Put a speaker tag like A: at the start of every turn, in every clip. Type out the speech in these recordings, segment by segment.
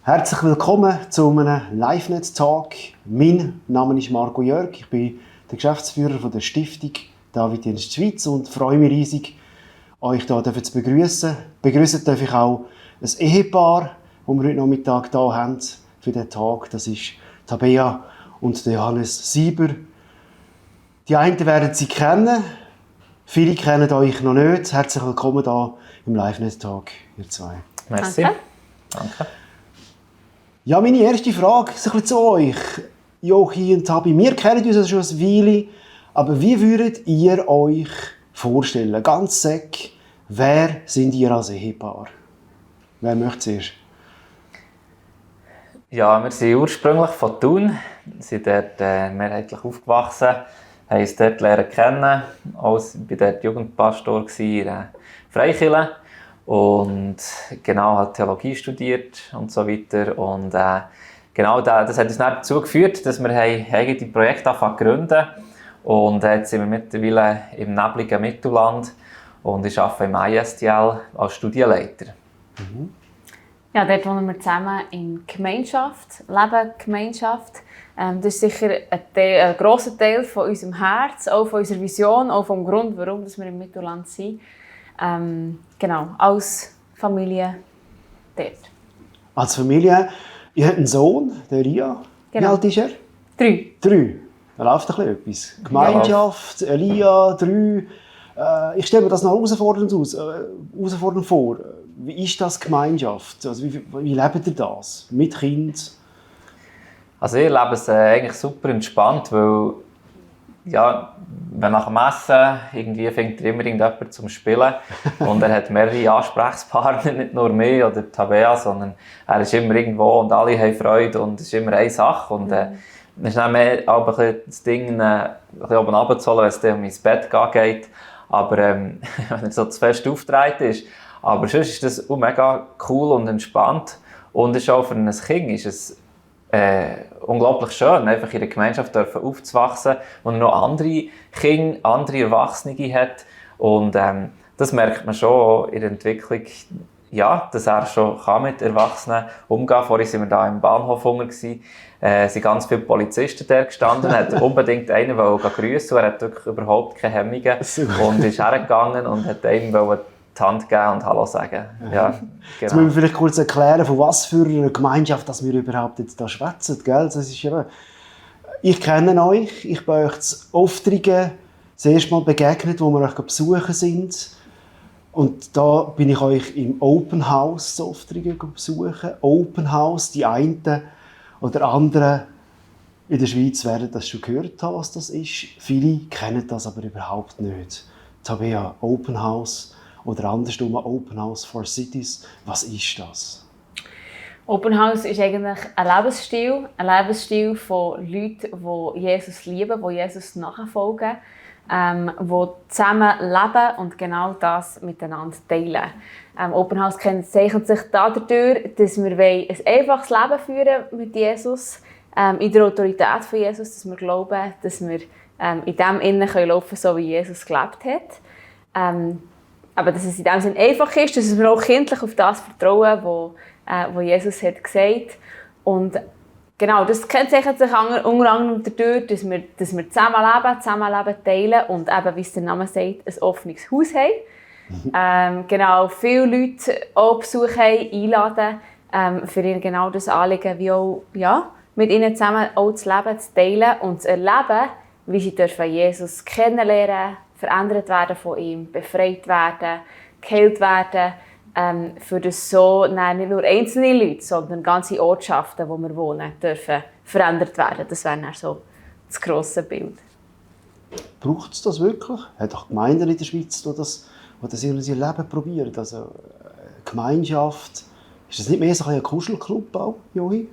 A: Herzlich willkommen zu einem LiveNet-Talk. Mein Name ist Marco Jörg, ich bin der Geschäftsführer von der Stiftung David Dienst Schweiz und freue mich riesig, euch hier zu begrüßen. Begrüßen darf ich auch ein Ehepaar, das wir heute Nachmittag hier haben für den Talk. Das ist Tabea und Johannes Sieber. Die einen werden Sie kennen, viele kennen euch noch nicht. Herzlich willkommen hier im LiveNet-Talk, ihr zwei.
B: Merci. Danke.
A: Ja, meine erste Frage ist ein bisschen zu euch. Jochi und Tabi, wir kennen uns schon eine Weile, aber wie würdet ihr euch vorstellen, ganz sec, wer sind ihr als Ehepaar? Wer möchte zuerst?
B: Ja, wir sind ursprünglich von Thun, sind dort mehrheitlich aufgewachsen, haben uns dort lernen kennen, ich war dort Jugendpastor in der Freikirche. Und genau, hat Theologie studiert und so weiter. Und genau das hat uns dann dazu geführt, dass wir eigene Projekte gründen. Und jetzt sind wir mittlerweile im nebligen Mittelland und ich arbeite im ISTL als Studienleiter.
C: Mhm. Ja, dort wohnen wir zusammen in Gemeinschaft, leben Gemeinschaft. Das ist sicher ein grosser Teil von unserem Herz, auch von unserer Vision, auch vom Grund, warum wir im Mittelland sind. Genau, als Familie dort.
A: Als Familie, ihr habt einen Sohn, der Ria.
C: Genau.
A: Wie alt ist er?
C: 3.
A: 3. Da läuft ein bisschen etwas. Gemeinschaft, Elia, 3. Ich stelle mir das noch herausfordernd vor. Wie ist das Gemeinschaft? Also wie lebt ihr das? Mit Kind?
B: Also ich lebe es eigentlich super entspannt, weil ja, wenn nach dem Essen irgendwie fängt immer irgendjemand zum Spielen und er hat mehrere Ansprechpartner, nicht nur mich oder Tabea, sondern er ist immer irgendwo und alle haben Freude und es ist immer eine Sache und es ist dann mehr auch ein bisschen das Ding, ein bisschen oben runterzuholen, wenn es dann ins Bett geht, aber wenn er so zu fest aufgetragen ist. Aber sonst ist das mega cool und entspannt und ist auch für ein Kind ist es unglaublich schön, einfach in einer Gemeinschaft aufzuwachsen, wo noch andere Kinder, andere Erwachsene hat. Und das merkt man schon in der Entwicklung, ja, dass er schon mit Erwachsenen umgehen kann. Vorhin waren wir da im Bahnhof gewesen. Es sind ganz viele Polizisten da gestanden, hat unbedingt einen grüßen, er hat wirklich überhaupt keine Hemmungen und ist hergegangen und hat einem die Hand geben und Hallo sagen. Ja, genau.
A: Jetzt müssen wir vielleicht kurz erklären, von was für einer Gemeinschaft dass wir überhaupt jetzt da schwätzen. Das ist eben, ich kenne euch, ich bin euch zu Oftrigen das erste Mal begegnet, wo wir euch besuchen sind. Und da bin ich euch im Open House zu Oftrigen besuchen. Open House, die einen oder anderen in der Schweiz werden das schon gehört haben, was das ist. Viele kennen das aber überhaupt nicht. Tabea, Open House. Oder andersrum, Open House for Cities. Was ist das?
C: Open House ist eigentlich ein Lebensstil von Leuten, die Jesus lieben, die Jesus nachfolgen, die zusammen leben und genau das miteinander teilen. Open House zeichnet sich dadurch, dass wir ein einfaches Leben führen mit Jesus, in der Autorität von Jesus, dass wir glauben, dass wir in dem Innen laufen können, so wie Jesus gelebt hat. Aber dass es in dem Sinne einfach ist, dass wir auch kindlich auf das vertrauen, was Jesus hat gesagt. Und genau, das kennzeichnet sich unter anderem dadurch, dass wir zusammenleben, teilen und eben, wie es der Name sagt, ein offenes Haus haben. Genau, viele Leute auch Besuch haben, einladen, für ihnen genau das Anliegen, wie auch mit ihnen zusammen auch das Leben zu teilen und zu erleben, wie sie dürfen Jesus kennenlernen, verändert werden von ihm, befreit werden, geheilt werden, für das so nicht nur einzelne Leute, sondern ganze Ortschaften, wo wir wohnen, dürfen verändert werden. Das wäre dann so das grosse Bild.
A: Braucht es das wirklich? Hat auch Gemeinden in der Schweiz, die das in ihr Leben probieren? Also Gemeinschaft, ist das nicht mehr so ein Kuschelclub auch, Johi?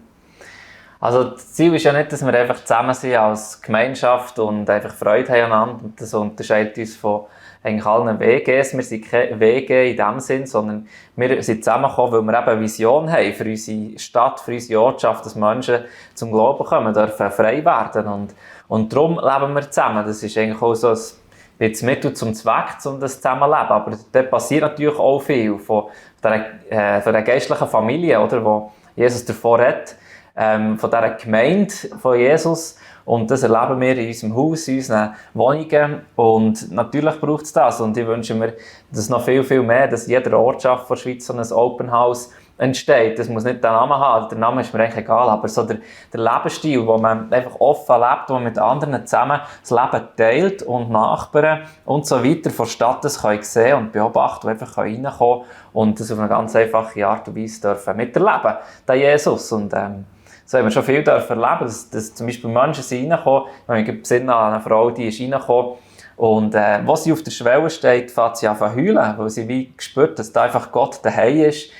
B: Also das Ziel ist ja nicht, dass wir einfach zusammen sind als Gemeinschaft und einfach Freude haben aneinander. Das unterscheidet uns von eigentlich allen WGs. Wir sind keine WG in dem Sinn, sondern wir sind zusammengekommen, weil wir eben eine Vision haben für unsere Stadt, für unsere Ortschaft, dass Menschen zum Glauben kommen, dürfen frei werden. Und darum leben wir zusammen. Das ist eigentlich auch so ein Mittel zum Zweck, um das Zusammenleben. Aber da passiert natürlich auch viel von der geistlichen Familie, oder, wo Jesus davor hat, von dieser Gemeinde von Jesus. Und das erleben wir in unserem Haus, in unseren Wohnungen. Und natürlich braucht es das. Und ich wünsche mir, dass noch viel, viel mehr, dass in jeder Ortschaft der Schweiz so ein Open House entsteht. Das muss nicht den Namen haben, der Name ist mir eigentlich egal, aber so der Lebensstil, wo man einfach offen lebt, wo man mit anderen zusammen das Leben teilt und Nachbarn und so weiter von der Stadt das können sehen und beobachten und einfach reinkommen und das auf eine ganz einfache Art und Weise dürfen miterleben, den Jesus. Und so haben wir schon viel erleben, dass zum Beispiel Menschen sind reingekommen, ich habe Sinn an eine Frau, die ist reingekommen und als sie auf der Schwelle steht, fängt sie an zu heulen, weil sie wie gespürt, dass da einfach Gott daheim ist.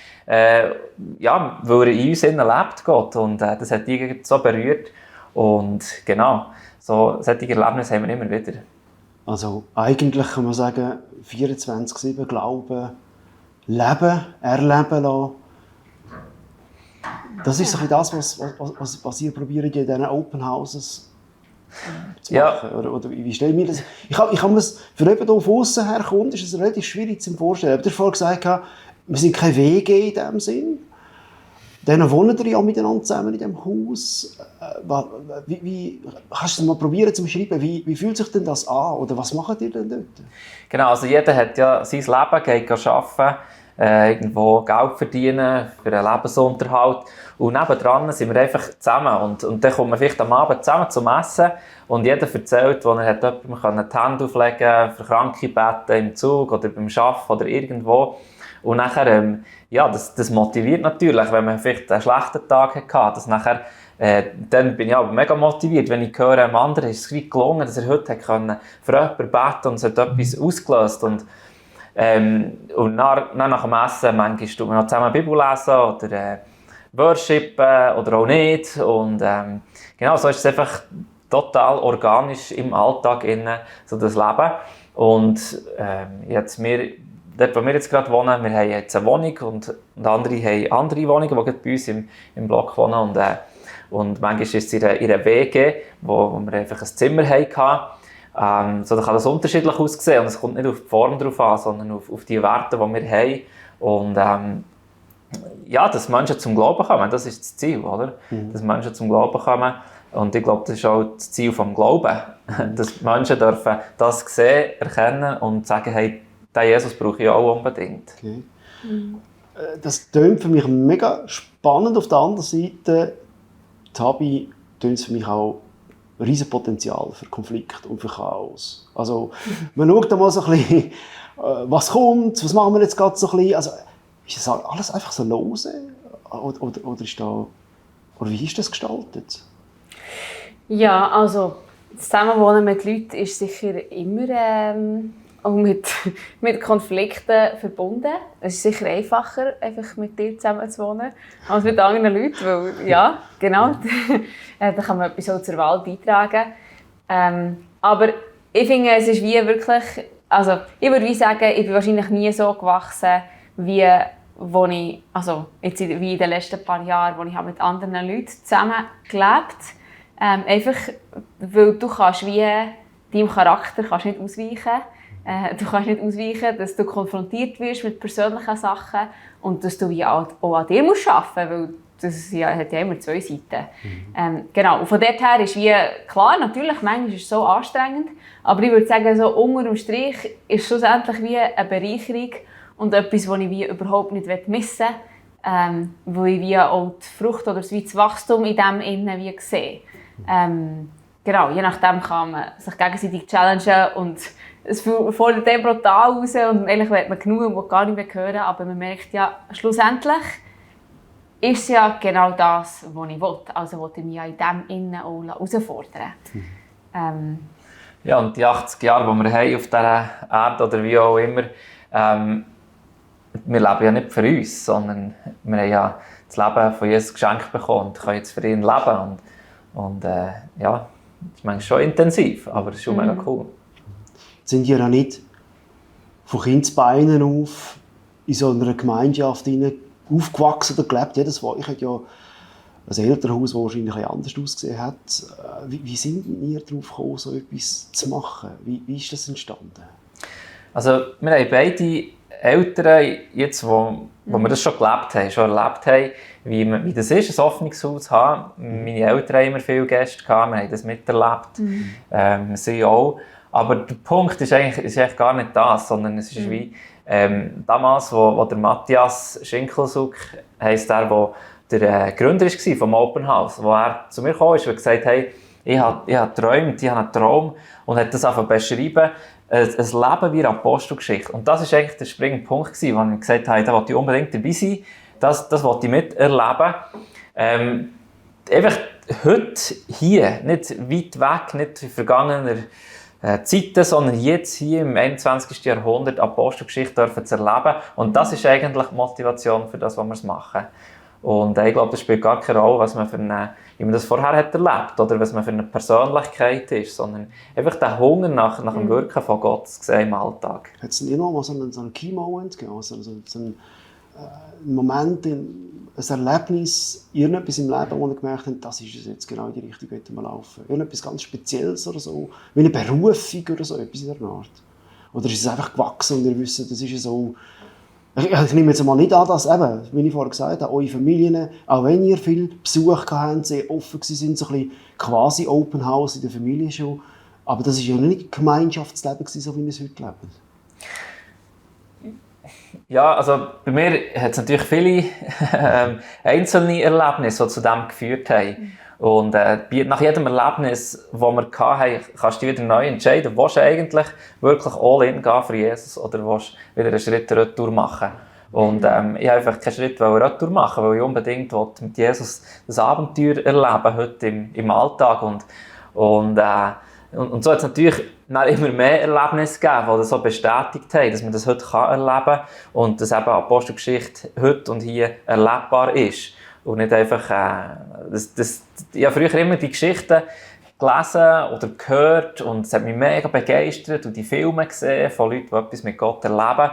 B: Ja, weil er in uns lebt, Gott. Und das hat die so berührt. Und genau, so solche Erlebnisse haben wir immer wieder.
A: Also eigentlich kann man sagen, 24/7 Glauben, Leben, erleben lassen. Das ist so das, was ihr probiert in diesen Open Houses zu machen. Ja. Oder wie stelle ich mir das? Ich habe mir das, für jemanden, der von außen herkommt, ist es relativ schwierig zu vorstellen. Ich habe dir vorhin gesagt, wir sind keine WG in diesem Sinn. Dann wohnen wir ja miteinander zusammen in diesem Haus. Wie kannst du mal probieren zu beschreiben, wie fühlt sich denn das an? Oder was macht ihr denn dort?
B: Genau, also jeder hat ja sein Leben, geht arbeiten, irgendwo Geld verdienen für einen Lebensunterhalt. Und nebendran sind wir einfach zusammen. Und dann kommen wir vielleicht am Abend zusammen zum Essen. Und jeder erzählt, wo er hat jemandem die Hände auflegen konnte, für Kranke beten im Zug oder beim Arbeiten oder irgendwo. Und nachher, ja, das motiviert natürlich, wenn man vielleicht einen schlechten Tag hatte. Das nachher, dann bin ich aber mega motiviert, wenn ich höre, einem anderen ist es wie gelungen, dass er heute für jemanden beten und es hat etwas ausgelöst. Und nach dem Essen manchmal tut man noch zusammen Bibel lesen oder worshipen oder auch nicht. Und genau, so ist es einfach total organisch im Alltag so das Leben. Und jetzt dort, wo wir jetzt gerade wohnen, wir haben jetzt eine Wohnung und andere haben andere Wohnungen, die bei uns im Block wohnen. Und manchmal ist es in einer WG, wo wir einfach ein Zimmer hatten. So, da kann das unterschiedlich aussehen und es kommt nicht auf die Form drauf an, sondern auf die Werte, die wir haben. Und ja, dass Menschen zum Glauben kommen, das ist das Ziel, oder? Mhm. Dass Menschen zum Glauben kommen. Und ich glaube, das ist auch das Ziel des Glauben. Dass Menschen dürfen das sehen, erkennen und sagen, hey, den Jesus brauche ich auch unbedingt. Okay.
A: Das klingt für mich mega spannend. Auf der anderen Seite, Tabi, klingt es für mich auch ein riesiges Potenzial für Konflikt und für Chaos. Also, man schaut mal so ein bisschen, was kommt, was machen wir jetzt gerade so ein bisschen. Also, ist das alles einfach so lose? Oder wie ist das gestaltet?
C: Ja, also das Zusammenwohnen mit Leuten ist sicher immer auch mit Konflikten verbunden. Es ist sicher einfacher, einfach mit dir zusammen zu wohnen, als mit anderen Leuten, weil, ja, genau, da kann man etwas auch zur Wahl beitragen. Aber ich finde, es ist wie wirklich, also ich würde sagen, ich bin wahrscheinlich nie so gewachsen, wie jetzt wie in den letzten paar Jahren, wo ich mit anderen Leuten zusammen gelebt habe. Einfach, weil du kannst wie deinem Charakter kannst nicht ausweichen. Du kannst nicht ausweichen, dass du konfrontiert wirst mit persönlichen Sachen und dass du wie auch an dir musst arbeiten, weil das hat ja immer zwei Seiten. Genau, und von dort her ist wie klar, natürlich, manchmal ist es so anstrengend, aber ich würde sagen, so unter dem Strich ist es schlussendlich wie eine Bereicherung und etwas, was ich wie überhaupt nicht missen will, wo ich wie auch die Frucht oder das Wachstum in dem innen wie sehe. Genau, je nachdem kann man sich gegenseitig challengen und es fordert dem brutal raus und eigentlich will man genug und will gar nicht mehr hören, aber man merkt ja, schlussendlich ist es ja genau das, was ich will. Also will ich mich ja in dem innen auch herausfordern.
B: Ja, und die 80 Jahre, die wir haben auf dieser Erde oder wie auch immer, wir leben ja nicht für uns, sondern wir haben ja das Leben von Jesus geschenkt bekommen und können jetzt für ihn leben. Und ja, das ist manchmal schon intensiv, aber es ist schon mega cool.
A: Sind ihr ja nicht von Kindesbeinen auf in so einer Gemeinschaft aufgewachsen oder gelebt? Jedes von euch hat ja ein Elternhaus, das wahrscheinlich ein anders ausgesehen hat. Wie sind ihr darauf gekommen, so etwas zu machen? Wie ist das entstanden?
B: Also, wir haben beide Eltern, jetzt, wo wir das schon gelebt haben, schon erlebt haben, wie das ist, ein offenes Haus zu haben. Meine Eltern haben immer viele Gäste gehabt, wir haben das miterlebt, sie auch. Aber der Punkt ist eigentlich gar nicht das, sondern es ist wie damals, wo der Matthias Schinkelsuk heisst der der Gründer war vom Open House, wo er zu mir kam und gesagt hat, hey, ich habe geträumt, ich habe einen Traum und hat das einfach beschrieben, ein Leben wie eine Apostelgeschichte. Und das war eigentlich der springende Punkt, wo ich gesagt habe, da wollte ich unbedingt dabei sein, das wollte ich miterleben. Einfach heute, hier, nicht weit weg, nicht in vergangener Zeiten, sondern jetzt hier im 21. Jahrhundert Apostelgeschichte dürfen zu erleben. Und das ist eigentlich die Motivation für das, was wir machen. Und ich glaube, das spielt gar keine Rolle, was man wie man das vorher hat erlebt oder was man für eine Persönlichkeit ist, sondern einfach der Hunger nach dem Wirken von Gott zu sehen im Alltag.
A: Hat es nicht mal so einen Key-Moment gegeben, so einen Moment, ein Erlebnis, irgendetwas im Leben, wo ihr gemerkt habt, das ist jetzt genau in die Richtung, die wir laufen. Irgendetwas ganz Spezielles oder so, wie eine Berufung oder so, etwas in der Art. Oder ist es einfach gewachsen und ihr wisst, das ist so. Ich nehme jetzt mal nicht an, dass eben, wie ich vorher gesagt habe, eure Familien, auch wenn ihr viel Besuch hattet, sehr offen waren, so ein bisschen quasi Open House in der Familie schon, aber das war ja nicht Gemeinschaftsleben, so wie wir es heute leben.
B: Ja, also bei mir hat es natürlich viele einzelne Erlebnisse, die zu dem geführt haben. Und nach jedem Erlebnis, das wir hatten, kannst du wieder neu entscheiden, willst du eigentlich wirklich all in gehen für Jesus oder willst du wieder einen Schritt retour machen. Und ich wollte einfach keinen Schritt retour machen, weil ich unbedingt mit Jesus das Abenteuer erleben heute im Alltag. Und so hat es natürlich immer mehr Erlebnisse gegeben, die das so bestätigt haben, dass man das heute erleben kann und dass eben Apostelgeschichte heute und hier erlebbar ist. Und nicht einfach, ich habe früher immer die Geschichten gelesen oder gehört und es hat mich mega begeistert und die Filme gesehen von Leuten, die etwas mit Gott erleben,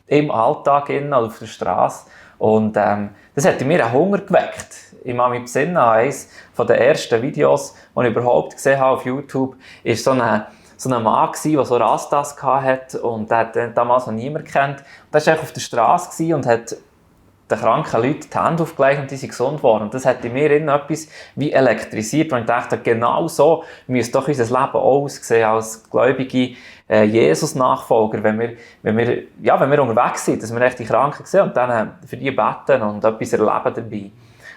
B: im Alltag oder auf der Straße. Und das hat in mir einen Hunger geweckt. Ich kann mich besinnen an eines der ersten Videos, die ich überhaupt gesehen habe auf YouTube, ist so ein Mann, der so Rastas hatte und der hat damals noch niemand kennt. Der war auf der Straße und hat den kranken Leuten die Hände aufgelegt und die sind gesund geworden. Und das hat in mir etwas wie elektrisiert, und ich dachte, genau so müsste doch unser Leben auch aussehen als gläubige Jesus-Nachfolger, wenn wir unterwegs sind, dass wir echt die Kranken sehen und dann für die beten und etwas erleben dabei.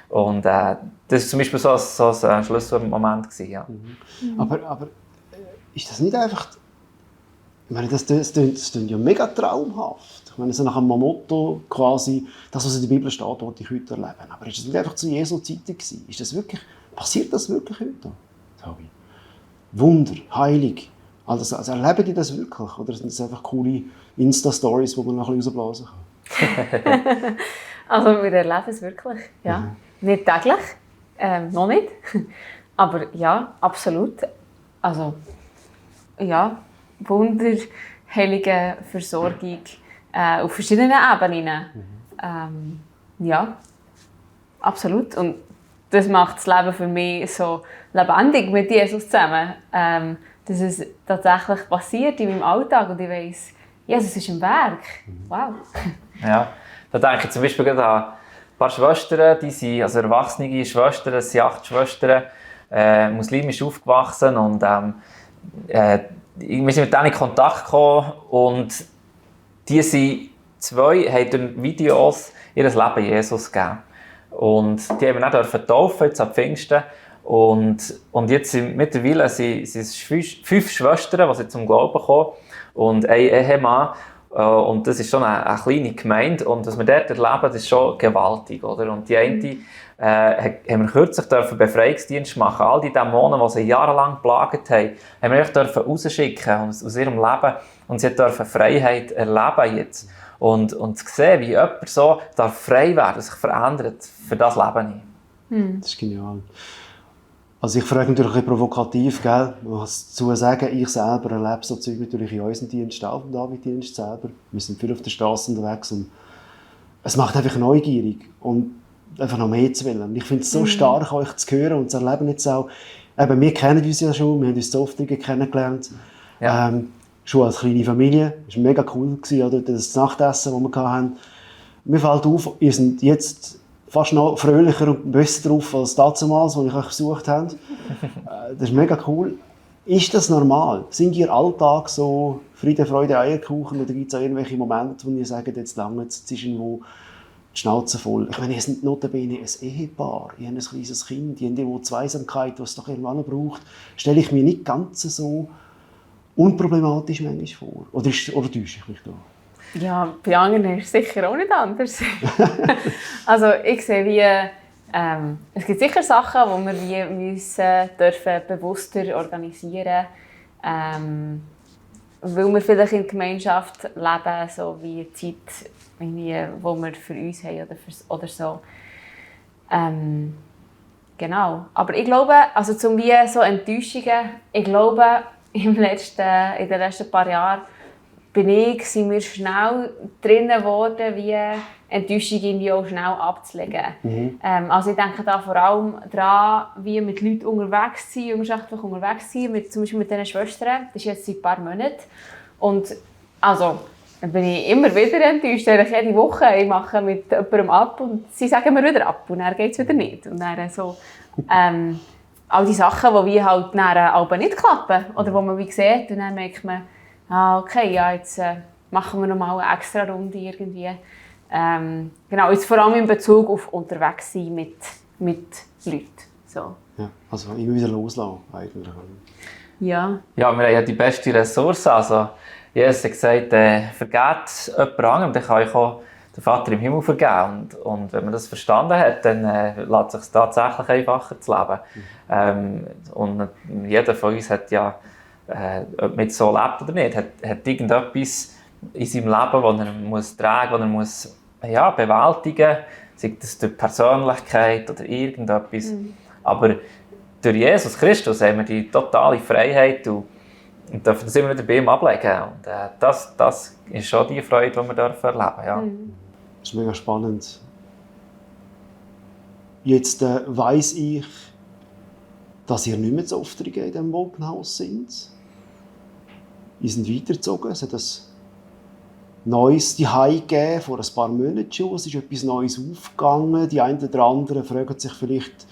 B: Und das war zum Beispiel so ein Schlüsselmoment. Ja.
A: Aber ist das nicht einfach... Ich meine, das klingt ja mega traumhaft. Ich meine, so nach einem Motto quasi, das, was in der Bibel steht, wollte ich heute erleben. Aber ist das nicht einfach zu Jesu Zeiten gewesen? Passiert das wirklich heute? Wunder, heilig. Also erleben die das wirklich? Oder sind das einfach coole Insta-Stories, die man noch ein bisschen rausblasen kann?
C: Also wir erleben es wirklich, ja. Nicht täglich, noch nicht. Aber ja, absolut. Also, ja, Wunder, heilige Versorgung auf verschiedenen Ebenen. Ja, absolut. Und das macht das Leben für mich so lebendig mit Jesus zusammen. Dass es tatsächlich passiert in meinem Alltag und ich weiss, Jesus ist im Werk. Wow.
B: Ja, da denke ich zum Beispiel an ein paar Schwestern, die sind, also erwachsene Schwestern, es sind 8 Schwestern, muslimisch aufgewachsen und wir sind mit denen in Kontakt gekommen und die 2 haben durch Videos ihr Leben Jesus gegeben. Und die haben wir dann taufen, jetzt ab Pfingsten. Und jetzt mittlerweile sind es 5 Schwestern, die zum Glauben kommen und ein Ehemann. Und das ist schon eine kleine Gemeinde. Und was wir dort erleben, das ist schon gewaltig. Oder? Und die eine haben wir kürzlich Befreiungsdienst machen. All die Dämonen, die sie jahrelang geplagt haben, haben wir rausschicken aus ihrem Leben. Und sie dürfen Freiheit erleben jetzt. Und zu sehen, wie jemand so frei werden, sich verändert, für das lebe ich.
A: Das ist genial. Also ich frage natürlich ein bisschen provokativ, gell? Man muss dazu sagen, ich selber erlebe so Zeug natürlich in unserem Dienst, auch im David-Dienst selber. Wir sind viel auf der Straße unterwegs und es macht einfach neugierig und einfach noch mehr zu wollen. Ich finde es so stark, euch zu hören und zu erleben jetzt auch. Eben, wir kennen uns ja schon, wir haben uns so oft kennengelernt.
B: Ja.
A: schon als kleine Familie. Es war mega cool, oder? Das Nachtessen, das wir hatten. Mir fällt auf, ihr seid jetzt fast noch fröhlicher und besser drauf als damals, als ich euch besucht habe. Das ist mega cool. Ist das normal? Sind ihr Alltag so Friede, Freude, Eierkuchen oder gibt es auch irgendwelche Momente, wo ihr sagt, jetzt lange, jetzt ist irgendwo die Schnauze voll? Ich meine, ihr seid notabene ein Ehepaar, ihr habt ein kleines Kind, ihr habt irgendwo Zweisamkeit, was es doch irgendwann braucht. Stelle ich mir nicht ganz so unproblematisch manchmal vor. Oder täusche ich mich da?
C: Ja, bei anderen ist es sicher auch nicht anders. Also ich sehe, es gibt sicher Sachen, die wir dürfen bewusster organisieren dürfen, weil wir vielleicht in der Gemeinschaft leben, so wie Zeit, die wir für uns haben oder so. Genau. Aber ich glaube, also zum wie so Enttäuschungen, ich glaube, in den letzten paar Jahren sind wir schnell drinnen geworden, wie Enttäuschung irgendwie auch schnell abzulegen. Also ich denke da vor allem daran, wie mit Leuten unterwegs sind, jüngerschaftlich unterwegs sind, zum Beispiel mit diesen Schwestern. Das ist jetzt seit ein paar Monaten. Und also, dann bin ich immer wieder enttäuscht, eigentlich jede Woche. Ich mache mit jemandem ab und sie sagen mir wieder ab und dann geht es wieder nicht. Und dann so, all die Sachen, die wie halt dann nicht klappen oder wo man wie sieht und dann merkt man, okay, ja, jetzt machen wir nochmal eine extra Runde irgendwie. Genau, jetzt vor allem in Bezug auf unterwegs sein mit Leuten. So.
A: Ja, also immer wieder loslassen eigentlich.
C: Ja.
B: Ja, wir haben ja die beste Ressource. Also, Jesus hat gesagt, vergebt jemand anderem, dann kann ich auch den Vater im Himmel vergeben. Und wenn man das verstanden hat, dann lässt es sich tatsächlich einfacher zu leben. Und jeder von uns hat ja, ob man so lebt oder nicht, hat irgendetwas in seinem Leben, das er muss tragen muss, das er muss, bewältigen muss, sei das durch Persönlichkeit oder irgendetwas. Aber durch Jesus Christus haben wir die totale Freiheit und dürfen das immer wieder bei ihm ablegen. Und das ist schon die Freude, die wir erleben dürfen. Ja.
A: Das ist mega spannend. Jetzt weiss ich, dass ihr nicht mehr zu Oftrigen in diesem Open House sind. Ihr seid weitergezogen. Es hat ein neues Zuhause gegeben, vor ein paar Monaten schon. Es ist etwas Neues aufgegangen. Die einen oder anderen fragen sich vielleicht,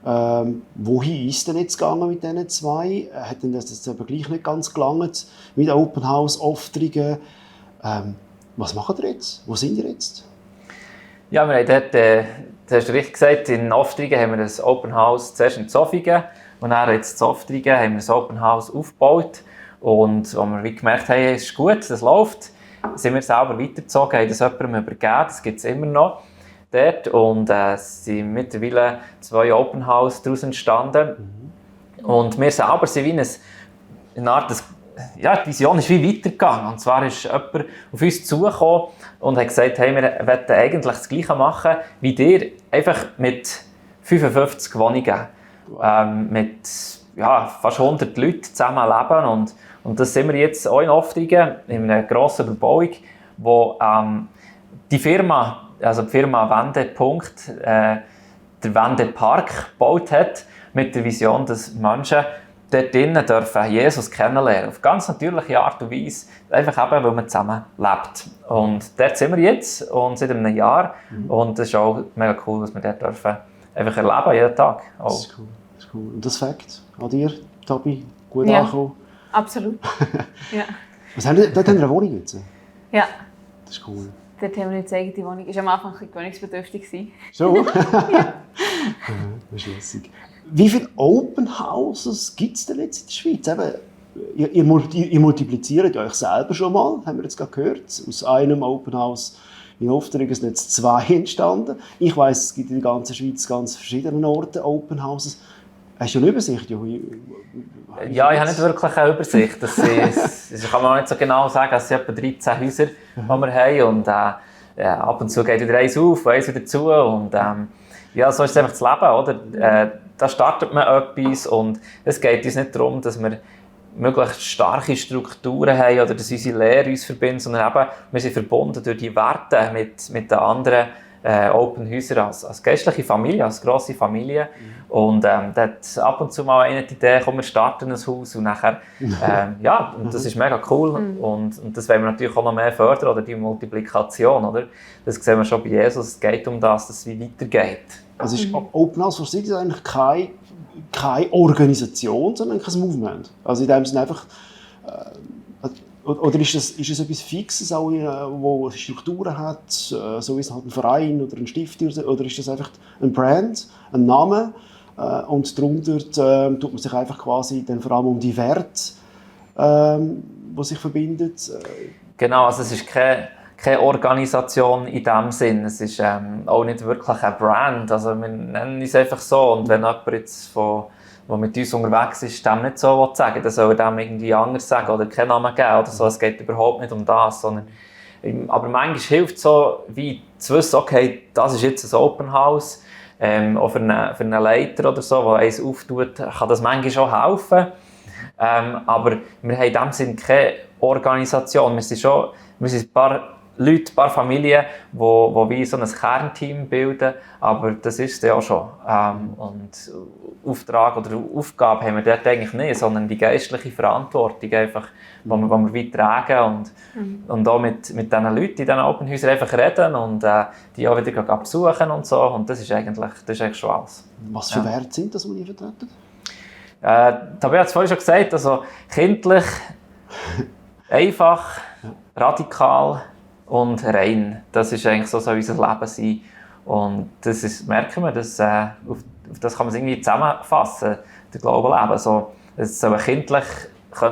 A: wohin ist denn jetzt gegangen mit diesen zwei? Hat denn das jetzt aber gleich nicht ganz gelangt mit Open House, Oftrigen? Was macht ihr jetzt? Wo sind ihr jetzt?
B: Ja, wir haben dort, das hast du richtig gesagt, in Oftrigen haben wir ein Open House zuerst in Zofingen und dann jetzt in Oftrigen haben wir ein Open House aufgebaut. Und als wir gemerkt haben, es ist gut, das läuft, sind wir selber weitergezogen, haben das jemandem übergeben, das gibt es immer noch dort. Und es sind mittlerweile 2 Open House daraus entstanden. Und wir selber sind wie eine Art, die Vision ist wie weitergegangen. Und zwar ist jemand auf uns zugekommen und hat gesagt, hey, wir wollen eigentlich das Gleiche machen wie dir, einfach mit 55 Wohnungen. Mit fast 100 Leuten zusammen leben. Und das sind wir jetzt auch in Oftrigen, in einer grossen Überbauung, wo die Firma Wendepunkt, der Wendepark gebaut hat, mit der Vision, dass Menschen dort drinnen dürfen Jesus kennenlernen, auf ganz natürliche Art und Weise, einfach eben, weil man zusammen lebt. Und dort sind wir jetzt, und seit einem Jahr, und es ist auch mega cool, dass wir dort dürfen einfach erleben, jeden Tag. Oh.
A: Das ist cool. Das ist cool. Und das Fakt an dir, Tabi, gut
C: Ja.
A: angekommen?
C: Absolut. Ja.
A: Dort haben wir eine Wohnung jetzt?
C: Ja.
A: Das ist cool.
C: Dort haben wir jetzt eigene Wohnung. Es war am Anfang ein bisschen gewöhnungsbedürftig.
A: So? Ja. Das ist lässig. Wie viele Open Houses gibt es denn jetzt in der Schweiz? Eben, ihr multipliziert euch selber schon mal, haben wir jetzt gerade gehört. Aus einem Open House in Oftrigen sind jetzt 2 entstanden. Ich weiss, es gibt in der ganzen Schweiz ganz verschiedene Orte Open Houses. Hast du eine Übersicht?
B: Ja, ich habe nicht wirklich eine Übersicht. Das kann man auch nicht so genau sagen. Es sind etwa 13 Häuser, die wir haben. Und ab und zu geht wieder eins auf, eins wieder zu. Und so ist es einfach das Leben, oder? Da startet man etwas und es geht uns nicht darum, dass wir möglichst starke Strukturen haben oder dass unsere Lehre uns verbindet, sondern eben, wir sind verbunden durch die Werte mit den anderen Open Häuser als geistliche Familie, als grosse Familie. Und da hat ab und zu mal eine die Idee, komm, wir starten ein Haus und nachher, ja, und das ist mega cool und das wollen wir natürlich auch noch mehr fördern, oder die Multiplikation, oder? Das sehen wir schon bei Jesus, es geht um das, dass es wie weitergeht.
A: Also ist Open House for Cities eigentlich keine Organisation, sondern ein Movement. Also in dem Sinne einfach, oder ist es etwas Fixes, auch, wo Strukturen hat, so wie es halt ein Verein oder ein Stift, oder ist das einfach ein Brand, ein Name, und darunter tut man sich einfach quasi dann vor allem um die Werte, die sich verbinden?
B: Genau, also es ist keine Organisation in dem Sinn. Es ist auch nicht wirklich ein Brand. Also wir nennen es einfach so. Und wenn jemand jetzt der mit uns unterwegs ist, dem nicht so sagen will, dann soll er dem irgendwie anders sagen oder keinen Namen geben oder so. Es geht überhaupt nicht um das. Sondern, aber manchmal hilft es so, wie zu wissen, okay, das ist jetzt ein Open House. Auch für einen Leiter oder so, der eins auftut, kann das manchmal schon helfen. Aber wir haben in dem Sinne keine Organisation. Wir sind ein paar Leute, ein paar Familien, die wie so ein Kernteam bilden, aber das ist es ja auch schon. Und Auftrag oder Aufgabe haben wir dort eigentlich nicht, sondern die geistliche Verantwortung, einfach, die wir weit tragen und auch mit diesen Leuten in diesen Open Häusern einfach reden und die auch wieder besuchen und so. Und das ist eigentlich schon alles.
A: Was für Werte sind das, die ihr vertreten?
B: Da habe ich jetzt vorhin schon gesagt, also kindlich, einfach, radikal und rein. Das ist eigentlich so soll unser Leben sein. Und das ist, merken wir, auf das kann man irgendwie zusammenfassen, der Glaube leben. So, es soll kindlich,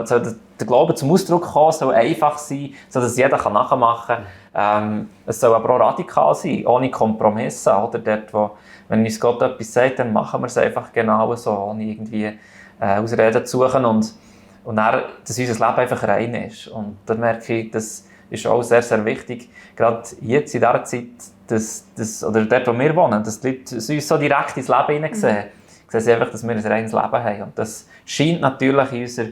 B: soll der Glaube zum Ausdruck kommen, soll einfach sein, sodass jeder nachmachen kann. Es soll aber auch radikal sein, ohne Kompromisse. Oder dort, wenn uns Gott etwas sagt, dann machen wir es einfach genau so, ohne irgendwie Ausreden zu suchen. Und dann, dass unser Leben einfach rein ist. Und da merke ich, das ist auch sehr, sehr wichtig, gerade jetzt in dieser Zeit, oder dort, wo wir wohnen, dass die Leute uns so direkt ins Leben hineinsehen. Sehen sie einfach, dass wir ein reines Leben haben. Und das scheint natürlich in unserer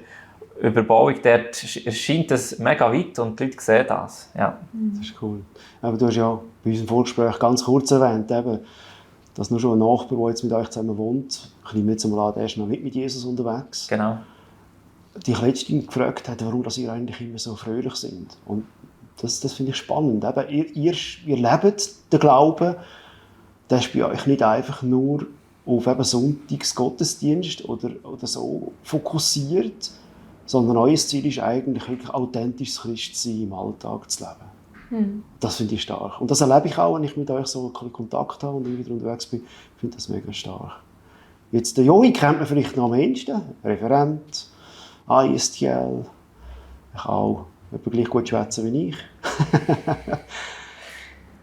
B: Überbauung, dort scheint das mega weit und die Leute sehen das. Ja.
A: Das ist cool. Aber du hast ja bei unserem Vorgespräch ganz kurz erwähnt, eben, dass nur schon ein Nachbar, der jetzt mit euch zusammen wohnt, ich nehme jetzt mal an, der ist noch nicht mit Jesus unterwegs,
B: Genau.
A: dich letztens gefragt hat, warum ihr eigentlich immer so fröhlich sind. Und das finde ich spannend. Eben, ihr lebt den Glauben, der ist bei euch nicht einfach nur auf eben Sonntagsgottesdienst oder so fokussiert, sondern euer Ziel ist eigentlich wirklich authentisches Christsein im Alltag zu leben. Das finde ich stark. Und das erlebe ich auch, wenn ich mit euch so Kontakt habe und wieder unterwegs bin. Ich finde das mega stark. Jetzt, den Joey kennt man vielleicht noch am ehesten. Referent, ISTL. Ich auch etwa gleich gut schwätzen wie ich.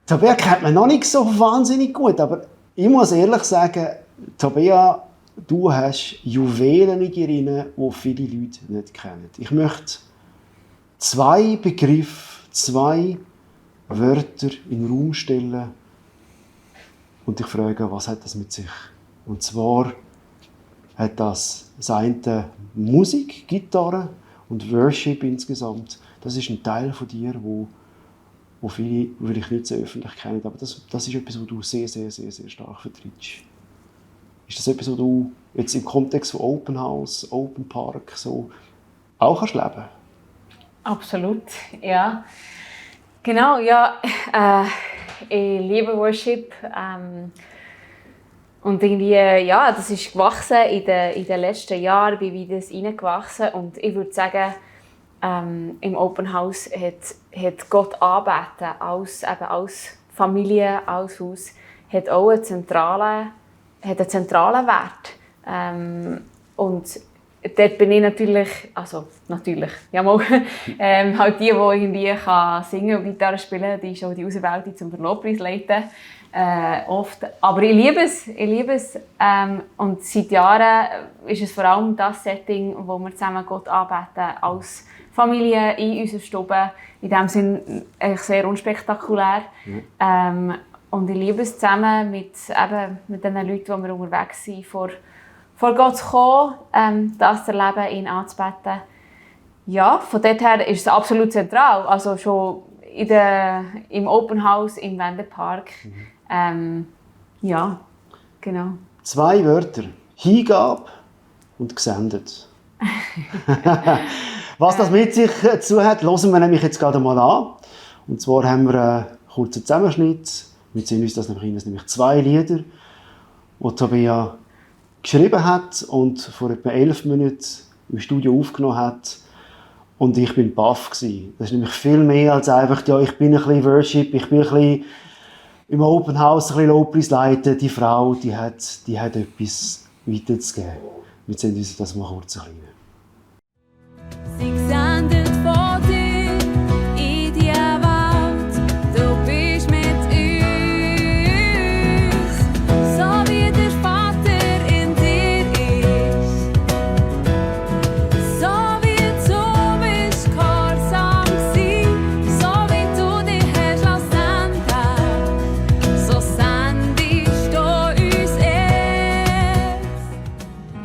A: Tabea kennt man noch nicht so wahnsinnig gut, aber ich muss ehrlich sagen, Tabea, du hast Juwelen in dir drin, die viele Leute nicht kennen. Ich möchte 2 Begriffe, 2 Wörter in den Raum stellen und dich fragen, was hat das mit sich? Und zwar hat das eine Musik, Gitarre und Worship insgesamt. Das ist ein Teil von dir, wo viele vielleicht nicht so öffentlich kennen, aber das ist etwas, was du sehr, sehr, sehr, sehr stark vertrittst. Ist das etwas, was du jetzt im Kontext von Open House, Open Park so auch kannst leben?
C: Absolut, ja. Genau, ja. Ich liebe Worship. Und irgendwie, ja, das ist gewachsen in den letzten Jahren, bin ich das reingewachsen. Und ich würde sagen, im Open House hat Gott anbeten als Familie, als Haus, hat auch einen zentralen Wert. Und dort bin ich natürlich, ja mal, halt die irgendwie kann singen und Gitarre spielen, die ist auch die Auserwählte zum Lobpreis leiten. Oft. Aber ich liebe es. Und seit Jahren ist es vor allem das Setting, wo wir zusammen Gott anbeten, als Familie in unserer Stube. In dem Sinne eigentlich sehr unspektakulär. Und ich liebe es zusammen mit den Leuten, die wir unterwegs sind, vor Gott zu kommen, das zu erleben, ihn anzubeten. Ja, von dort her ist es absolut zentral. Also schon im Open House, im Wendepark, Ja, genau.
A: 2 Wörter. Hingabe und gesendet. Was das mit sich zu hat, hören wir nämlich jetzt gerade mal an. Und zwar haben wir einen kurzen Zusammenschnitt. Wir sehen uns das nämlich 2 Lieder, die Tabea geschrieben hat und vor etwa 11 Minuten im Studio aufgenommen hat. Und ich bin baff gsi. Das ist nämlich viel mehr als einfach, ja, ich bin ein bisschen Worship, ich bin ein bisschen im Open House, ein bisschen Lobpreis leiten. Die Frau, die hat etwas weiterzugeben. Wir sehen uns das mal kurz ein bisschen.
D: Sie gesendet von dir in die Welt, du bist mit uns, so wie der Vater in dir ist, so wie du bist gehorsam gsi, so wie du dich hast lassen senden, so sendest du uns jetzt.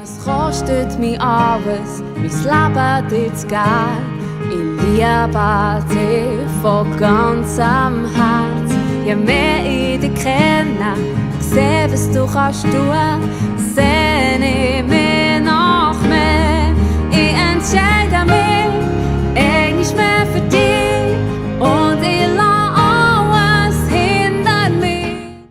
D: Es kostet mich alles, mein Leben dir zu geben. Ich liebe dich von ganzem Herz. Je mehr ich dich kenne, sehe, was du kannst tun, sehne ich mich nach mehr. Ich entscheide mich, eigentlich mehr für dich und ich lasse alles hinter mir.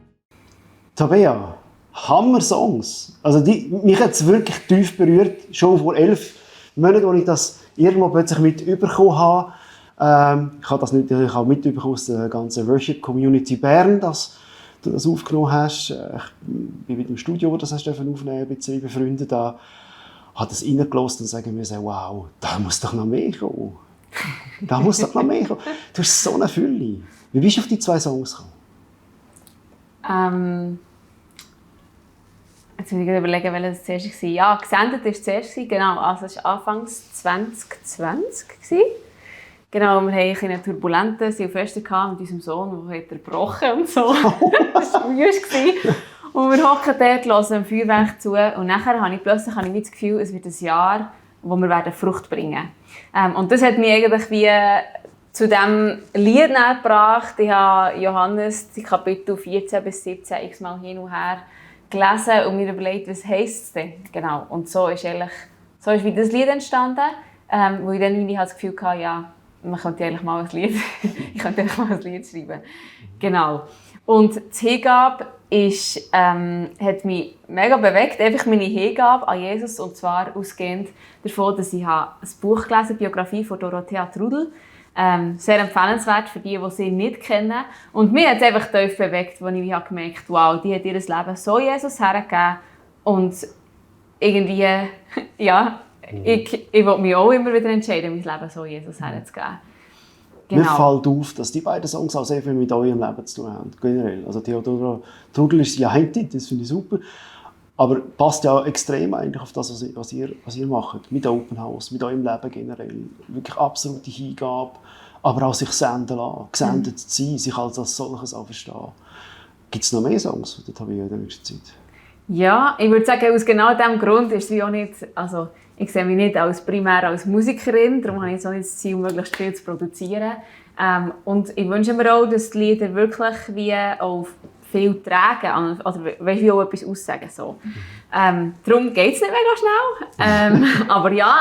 A: Tabea, Hammer-Songs. Also mich hat es wirklich tief berührt, schon vor 11 Monaten, als ich das irgendwo plötzlich mitbekommen habe. Ich habe das natürlich auch mitbekommen aus der ganzen Worship-Community Bern, dass du das aufgenommen hast. Ich bin mit dem Studio, das hast du aufnehmen, ein bisschen befreundet. Da hat es reingelassen und sagen müssen, wow, da muss doch noch mehr kommen. Da muss doch noch mehr kommen. Du hast so eine Fülle. Wie bist du auf die 2 Songs gekommen?
C: Jetzt muss ich überlegen, welches das zuerst war. Ja, gesendet war zuerst, genau. Also es war Anfangs 2020. Genau, wir hatten eine turbulente Silvester mit unserem Sohn, der hat erbrochen und so. Das war wüst. Und wir hocken dort, hören dem Feuerwerk zu. Und nachher habe ich plötzlich das Gefühl, es wird ein Jahr, wo wir Frucht bringen werden. Und das hat mich eigentlich wie zu diesem Lied gebracht. Ich habe Johannes, die Kapitel 14 bis 17 x-mal hin und her gelesen und mir überlegt, was heisst es denn? Genau. Und so ist wie das Lied entstanden, wo ich dann das Gefühl hatte, ja, man könnte eigentlich mal ein Lied, ich könnte eigentlich mal ein Lied schreiben. Genau. Und die Hingabe hat mich mega bewegt, einfach meine Hingabe an Jesus, und zwar ausgehend davon, dass ich ein Buch gelesen habe, Biografie von Dorothea Trudel. Sehr empfehlenswert für die sie nicht kennen. Und mich hat es einfach tief bewegt, als ich gemerkt habe, wow, die hat ihr Leben so Jesus hergegeben. Und irgendwie, ja, ich will mich auch immer wieder entscheiden, mein Leben so Jesus herzugeben. Genau.
A: Mir fällt auf, dass die beiden Songs auch sehr viel mit eurem Leben zu tun haben, generell. Also Theodora Trudel ist ja Hinti, das finde ich super. Aber passt ja extrem eigentlich auf das, was ihr macht. Mit Open House, mit eurem Leben generell. Wirklich absolute Hingabe. Aber auch sich senden lassen, gesendet zu sein, sich als solches auch verstehen. Gibt es noch mehr Songs, die habe ich in der nächsten Zeit?
C: Ja, ich würde sagen, aus genau diesem Grund ist es auch nicht, also ich sehe mich nicht primär als Musikerin, darum habe ich so nicht das Ziel, möglichst viel zu produzieren. Und ich wünsche mir auch, dass die Lieder wirklich wie auch viel tragen, oder wie auch etwas aussagen. So. Darum geht es nicht mega schnell. Aber ja,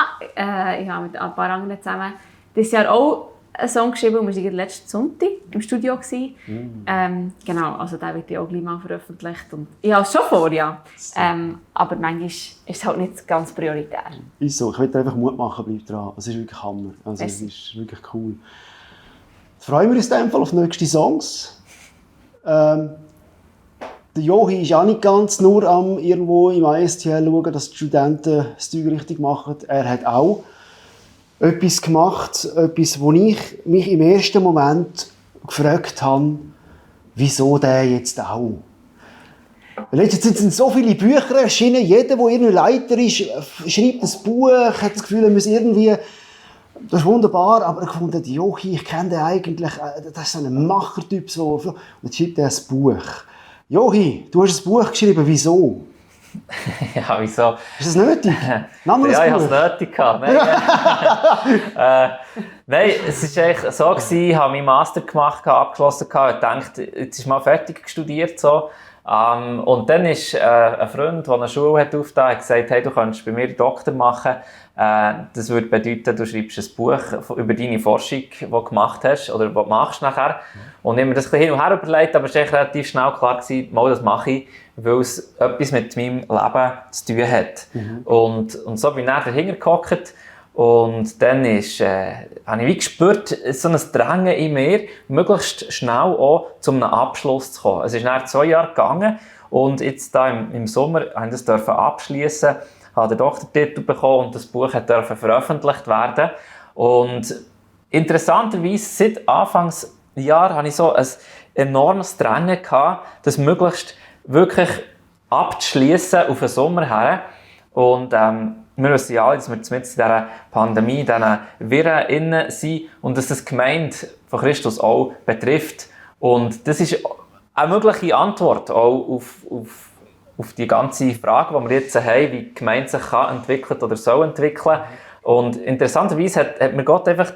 C: ich habe mit ein paar anderen zusammen dieses Jahr auch einen Song geschrieben, und wir waren letzten Sonntag im Studio. Genau, also der wird ja auch gleich mal veröffentlicht. Und ich habe es schon vor, ja. Aber manchmal ist es halt nicht ganz prioritär.
A: Ist so, ich will dir einfach Mut machen, bleib dran. Es ist wirklich Hammer. Also, es ist wirklich cool. Jetzt freuen wir uns in dem Fall auf die nächsten Songs. Der Johi ist auch nicht ganz nur irgendwo im ISTL schauen, dass die Studenten das Zeug richtig machen. Er hat auch etwas gemacht, etwas, wo ich mich im ersten Moment gefragt habe, wieso der jetzt auch? Weil jetzt sind so viele Bücher erschienen, jeder, der irgendwie Leiter ist, schreibt ein Buch, hat das Gefühl, er muss irgendwie, das ist wunderbar, aber ich fand, Jochi, ich kenne den eigentlich, das ist so ein Machertyp, so. Und jetzt schreibt er ein Buch. Jochi, du hast ein Buch geschrieben, wieso?
B: Ja, wieso?
A: Ist das nötig?
B: Ja, ich hatte es nötig. Nein, es war eigentlich so, ich habe meinen Master gemacht, abgeschlossen und dachte, jetzt ist mal fertig studiert. So. Und dann ist ein Freund, der eine Schule hat aufgetan, hat gesagt, hey, du kannst bei mir einen Doktor machen. Das würde bedeuten, du schreibst ein Buch über deine Forschung, die du gemacht hast oder die du machst nachher. Und ich habe mir das ein bisschen hin und her überlegt, aber es war relativ schnell klar gewesen, mal das mache ich, weil es etwas mit meinem Leben zu tun hat. Und so bin ich dann dahinter gehockt. Und dann habe ich wie gespürt, so ein Drängen in mir, möglichst schnell auch zu einem Abschluss zu kommen. Es ist nach 2 Jahren gegangen und jetzt da im Sommer durfte ich das abschließen, habe den Doktortitel bekommen und das Buch durfte veröffentlicht werden. Und interessanterweise, seit Anfangsjahr hatte ich so ein enormes Drängen gehabt, das möglichst wirklich abzuschließen auf den Sommer her. Und wir wissen ja alle, dass wir jetzt in dieser Pandemie, in diesen Wirren innen sind und dass das die Gemeinde von Christus auch betrifft. Und das ist eine mögliche Antwort auch auf die ganze Frage, die wir jetzt haben, wie die Gemeinde sich entwickeln oder soll entwickeln. Und interessanterweise hat mir Gott einfach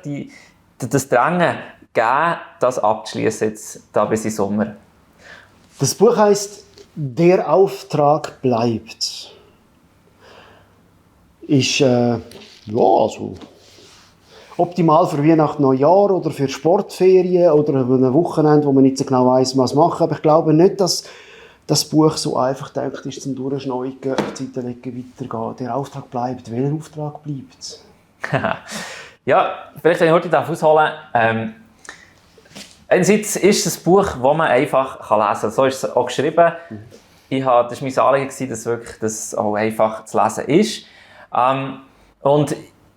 B: das Drängen gegeben, das abzuschließen jetzt da bis in den Sommer.
A: Das Buch heisst «Der Auftrag bleibt». Ist also optimal für Weihnachten, Neujahr oder für Sportferien oder ein Wochenende, wo man nicht so genau weiss, was machen. Aber ich glaube nicht, dass das Buch so einfach gedacht ist, zum Durchschneugen, auf die Seite legen, weitergehen. Der Auftrag bleibt. Welcher Auftrag bleibt?
B: Ja, vielleicht wenn ich heute ausholen darf. Einerseits ist es ein Buch, das man einfach lesen kann. So ist es auch geschrieben. Das war mein Anliegen, dass wirklich das auch einfach zu lesen ist. Und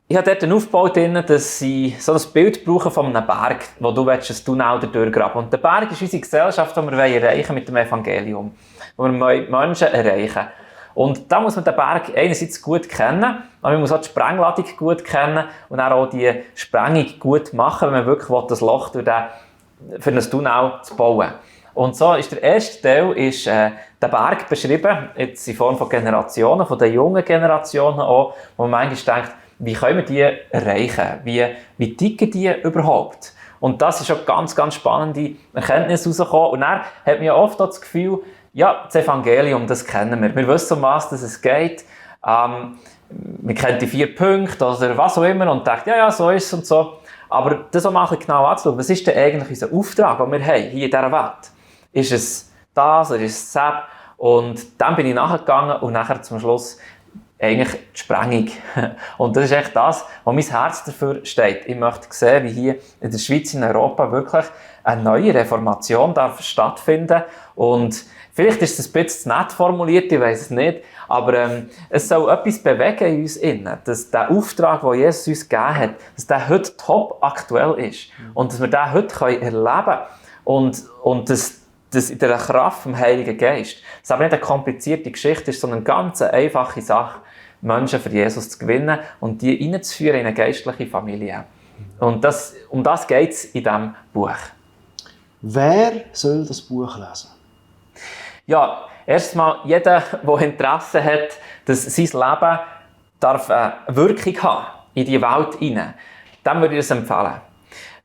B: ich habe dort aufgebaut, dass sie so ein Bild brauchen von einem Berg, wo du ein Tunnel durchgraben. Und der Berg ist unsere Gesellschaft, die wir erreichen mit dem Evangelium. Wo wir Menschen erreichen. Und da muss man den Berg einerseits gut kennen, aber man muss auch die Sprengladung gut kennen und dann auch die Sprengung gut machen, wenn man wirklich das Loch für ein Tunnel zu bauen. Und so ist der erste Teil der Berg beschrieben, jetzt in Form von Generationen, von den jungen Generationen auch, wo man manchmal denkt, wie können wir die erreichen? Wie ticken die überhaupt? Und das ist auch ganz, ganz spannende Erkenntnis herausgekommen. Und dann hat man ja oft das Gefühl, ja, das Evangelium, das kennen wir. Wir wissen, um was es geht. Wir kennen die 4 Punkte oder was auch immer und denkt, ja, so ist es und so. Aber das auch mal genau anzuschauen, was ist denn eigentlich unser Auftrag, den wir haben hier in dieser Welt? Ist es das oder ist es das? Und dann bin ich nachgegangen und nachher zum Schluss eigentlich die Sprengung. Und das ist echt das, wo mein Herz dafür steht. Ich möchte sehen, wie hier in der Schweiz, in Europa wirklich eine neue Reformation darf stattfinden. Und vielleicht ist es ein bisschen zu nett formuliert, ich weiss es nicht, aber es soll etwas bewegen in uns innen, dass der Auftrag, den Jesus uns gegeben hat, dass der heute top aktuell ist und dass wir den heute erleben können und dass in der Kraft vom Heiligen Geist, dass aber nicht eine komplizierte Geschichte ist, sondern eine ganz einfache Sache, Menschen für Jesus zu gewinnen und die hineinzuführen in eine geistliche Familie. Und um das geht es in diesem Buch.
A: Wer soll das Buch lesen?
B: Ja, erstmal jeder, der Interesse hat, dass sein Leben darf eine Wirkung haben in die Welt hinein, dem würde ich es empfehlen.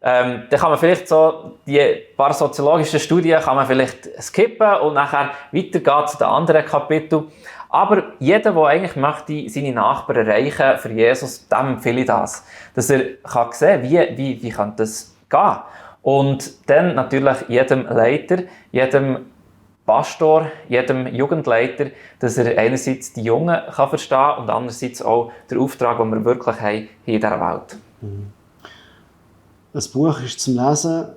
B: Dann kann man vielleicht so die paar soziologischen Studien kann man vielleicht skippen und nachher weitergehen zu den anderen Kapiteln. Aber jeder, der eigentlich möchte, seine Nachbarn erreichen für Jesus, dem empfehle ich das. Dass er kann sehen kann, wie kann das gehen. Und dann natürlich jedem Leiter, jedem Pastor, jedem Jugendleiter, dass er einerseits die Jungen kann verstehen und andererseits auch den Auftrag, den wir wirklich haben hier in dieser Welt.
A: Das Buch ist zum Lesen,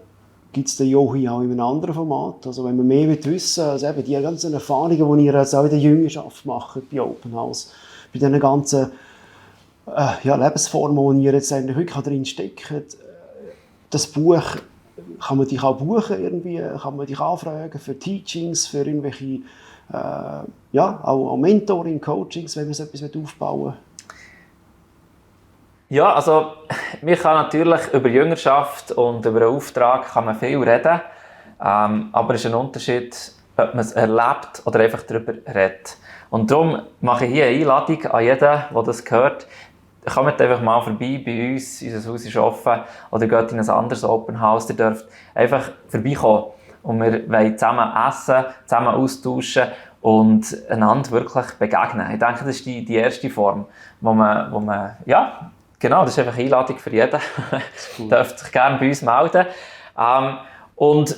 A: gibt es den Jochi auch in einem anderen Format. Also wenn man mehr wissen will, also eben die ganzen Erfahrungen, die ihr jetzt auch in der Jüngerschaft macht, bei Open House, bei diesen ganzen Lebensformen, die ihr jetzt eigentlich wirklich drin steckt, das Buch, kann man dich auch buchen irgendwie, kann man dich anfragen für Teachings, für irgendwelche auch Mentoring, Coachings, wenn man so etwas aufbauen will.
B: Ja, also man kann natürlich über Jüngerschaft und über einen Auftrag kann man viel reden, aber es ist ein Unterschied, ob man es erlebt oder einfach darüber redet. Und darum mache ich hier eine Einladung an jeden, der das hört. kommt einfach mal vorbei bei uns, unser Haus ist offen, oder geht in ein anderes Open House, ihr dürft einfach vorbeikommen. Und wir wollen zusammen essen, zusammen austauschen und einander wirklich begegnen. Ich denke, das ist die erste Form, wo man ja, genau, das ist einfach eine Einladung für jeden. Ihr dürft sich gerne bei uns melden. Und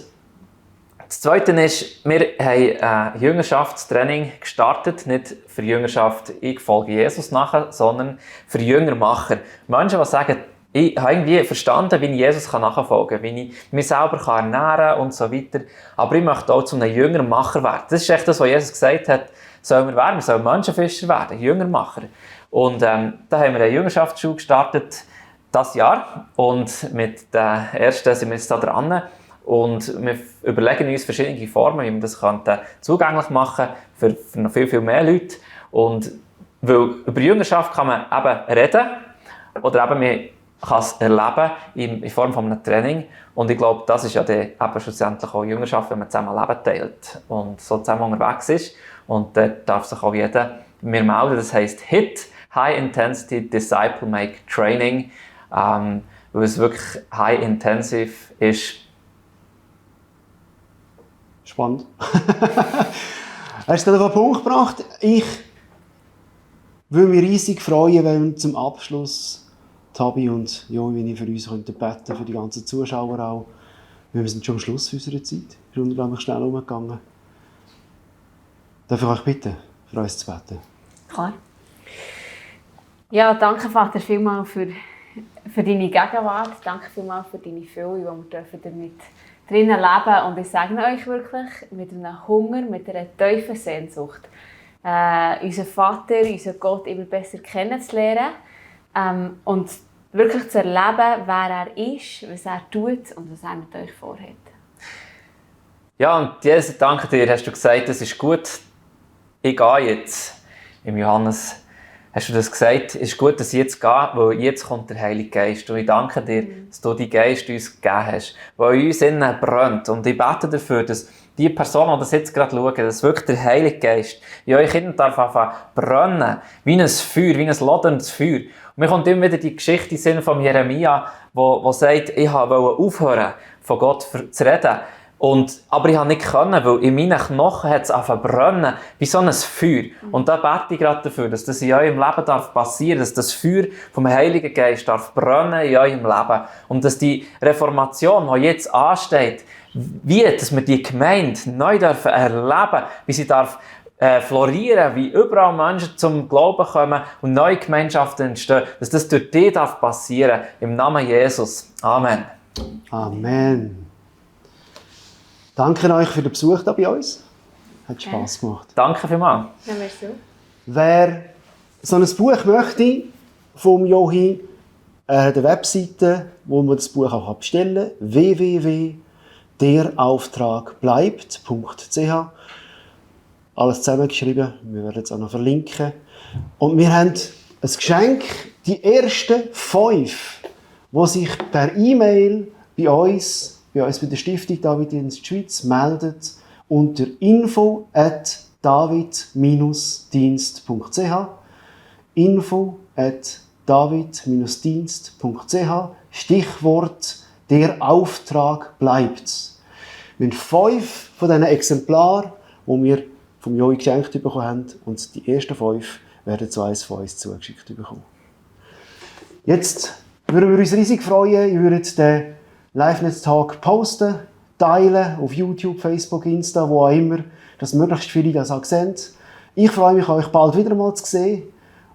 B: das Zweite ist, wir haben ein Jüngerschaftstraining gestartet, nicht für Jüngerschaft, ich folge Jesus nachher, sondern für Jüngermacher. Menschen, die sagen, ich habe irgendwie verstanden, wie ich Jesus nachfolgen kann, wie ich mich selber ernähren kann und so weiter. Aber ich möchte auch zu einem Jüngermacher werden. Das ist echt das, was Jesus gesagt hat, sollen wir werden. Wir sollen Menschenfischer werden, Jüngermacher. Und da haben wir eine Jüngerschaftsschule gestartet dieses Jahr. Und mit der ersten sind wir jetzt da dran. Und wir überlegen uns verschiedene Formen, wie wir das zugänglich machen können für noch viel, viel mehr Leute. Und weil über Jüngerschaft kann man eben reden oder eben man kann es erleben in Form von einem Training. Und ich glaube, das ist ja dann eben schlussendlich auch Jüngerschaft, wenn man zusammen Leben teilt und so zusammen unterwegs ist. Und da darf sich auch jeder mir melden. Das heisst HIT, High Intensity Disciple Make Training, weil es wirklich high intensive ist.
A: Spannend. Hast du es gerade auf den Punkt gebracht? Ich würde mich riesig freuen, wenn wir zum Abschluss Tabi und Joey für uns beten könnten, für die ganzen Zuschauer auch. Wir sind schon am Schluss unserer Zeit. Es ist unglaublich schnell umgegangen. Darf ich euch bitten, für uns zu beten?
C: Klar. Ja, danke Vater vielmals für deine Gegenwart. Danke vielmals für deine Fülle, die wir damit drinnen leben. Und ich sage euch wirklich, mit einem Hunger, mit einer tiefen Sehnsucht, unseren Vater, unseren Gott immer besser kennenzulernen und wirklich zu erleben, wer er ist, was er tut und was er mit euch vorhat.
B: Ja, und Jesus, danke dir, hast du gesagt, es ist gut, ich gehe jetzt. Im Johannes hast du das gesagt, es ist gut, dass ich jetzt gehe, weil jetzt kommt der Heilige Geist. Und ich danke dir, dass du die Geist uns gegeben hast, der in uns innen brennt. Und ich bete dafür, dass die Person, die das jetzt gerade schauen, dass wirklich der Heilige Geist in euch innen darf anfangen brennen, wie ein Feuer, wie ein loderndes Feuer. Und mir kommt immer wieder die Geschichte in den Sinn von Jeremia, wo sagt, ich wollte aufhören, von Gott zu reden. Aber ich konnte nicht, weil in meinen Knochen hat es angefangen zu brennen, wie so ein Feuer. Und da bete ich gerade dafür, dass das in eurem Leben passieren darf, dass das Feuer vom Heiligen Geist darf brennen in eurem Leben. Und dass die Reformation, die jetzt ansteht, dass wir die Gemeinde neu erleben dürfen, wie sie florieren, wie überall Menschen zum Glauben kommen und neue Gemeinschaften entstehen, dass das durch dich passieren darf, im Namen Jesus. Amen.
A: Amen. Danke euch für den Besuch hier bei uns. Hat Spass gemacht.
B: Danke vielmals.
C: Ja, merci.
A: Wer so ein Buch möchte vom Johi, er hat eine Webseite, wo man das Buch auch bestellen kann. www.derauftragbleibt.ch. Alles zusammengeschrieben. Wir werden es auch noch verlinken. Und wir haben ein Geschenk. Die ersten 5, die sich per E-Mail bei uns bei der Stiftung David in der Schweiz meldet unter info@david-dienst.ch info@david-dienst.ch Stichwort «Der Auftrag bleibt». Wir haben 5 von diesen Exemplaren, die wir vom Joey geschenkt bekommen haben, und die ersten 5 werden zu eins von uns zugeschickt bekommen. Jetzt würden wir uns riesig freuen, ihr würdet den LiveNet-Talk posten, teilen auf YouTube, Facebook, Insta, wo auch immer, dass möglichst viele das auch sehen. Ich freue mich, euch bald wieder mal zu sehen,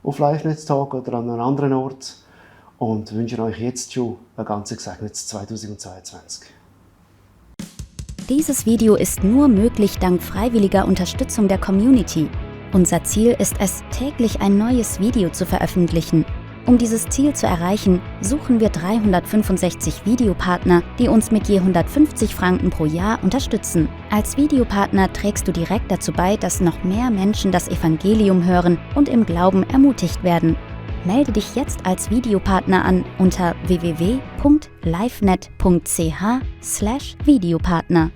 A: auf LiveNet-Talk oder an einem anderen Ort, und wünsche euch jetzt schon ein ganz gesegnetes 2022.
E: Dieses Video ist nur möglich dank freiwilliger Unterstützung der Community. Unser Ziel ist es, täglich ein neues Video zu veröffentlichen. Um dieses Ziel zu erreichen, suchen wir 365 Videopartner, die uns mit je 150 Franken pro Jahr unterstützen. Als Videopartner trägst du direkt dazu bei, dass noch mehr Menschen das Evangelium hören und im Glauben ermutigt werden. Melde dich jetzt als Videopartner an unter www.livenet.ch/Videopartner.